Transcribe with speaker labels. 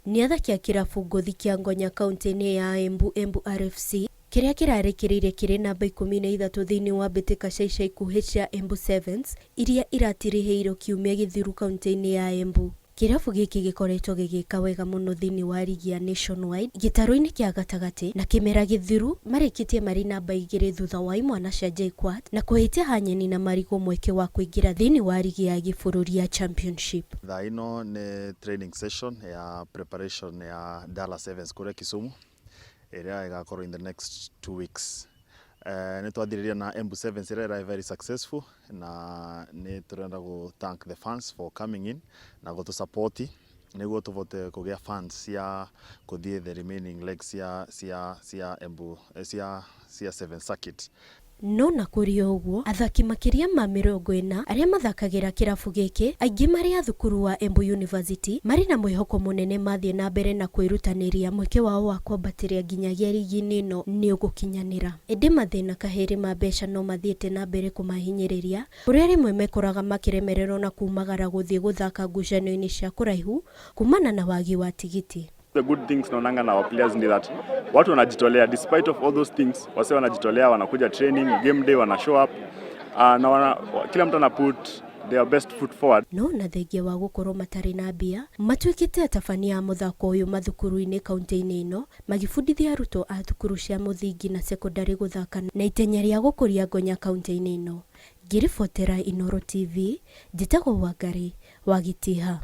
Speaker 1: Nĩ athaki a kĩrabu ngũthi kĩa Ngonya kauntĩ-inĩ ya Embu Embu RFC kĩrĩa kĩrarĩkĩrĩirie kĩrĩ namba 13 thĩinĩ wa mbĩtĩka cia ica ikuhĩ cia Embu Sevens iria iratirihĩirwo kiumia gĩthiru kauntĩ-inĩ ya Embu. Kĩrabu gĩkĩ gĩkoretwo gĩgĩka wega mũno thĩinĩ wa rigi ya Nationwide gĩtarũ-inĩ kĩa gatagatĩ na kĩmera gĩthiru marĩkĩtie marĩ namba 2 thutha wa imwana cia JKUAT na kũhĩtia Hanyeni na Marigũ mweke wa kũingĩra thĩinĩ wa rigi ya gĩbũrũri ya Championship.
Speaker 2: Thaa ĩno nĩ training session ya preparation ya Dala Sevens kũrĩa Kisumu ĩrĩa ĩgakorwo in the next 2 weeks. Nĩ twathirĩria na Embu Sevens ĩrĩa ĩrarĩ very successful, na nĩ tũrenda gũ thank the fans for coming in na gũtũ support nĩguo tũvote kũgĩa funds cia kũthiĩ the remaining legs cia Embu cia Seven Circuit.
Speaker 1: No na kũrĩ o ũguo, athaki makĩria ma 40 arĩa mathakagĩra kĩrabu gĩkĩ, aingĩ marĩ a thukuru wa Embu University, marĩ na mwĩhoko mũnene mathiĩ na mbere na kwĩrutanĩria mweke wao wa kwambatĩria nginyagia rigi-inĩ ĩno nĩ ũgũkinyanĩra. Ĩndĩ mathĩna kahĩrĩ ma mbeca no mathiĩte na mbere kũmahinyĩrĩria, kũrĩa rĩmwe mekoraga makĩremererwo na kumagara gũthiĩ gũthaka ngucanio-inĩ cia kũraihu kumana na wagi wa tigiti.
Speaker 3: The good things naonanga na our players ni that watu wanajitolea despite of all those things. Wase wanajitolea, wanakuja training, game day wana show up, na kila mtu ana put their best foot forward.
Speaker 1: No na thengia wa gũkorwo matarĩ na mbia, matuĩkĩte atabania a mũthako ũyũ mathukuru-inĩ kaunti-inĩ ĩno, magĩbundithia arutwo a thukuru cia mũthingi na sekondari gũthaka na itenya rĩa gũkũria ngonya kaunti-inĩ ĩno. Ngĩribotera Inooro TV, njĩtagwo Wangari wa Gĩtiha.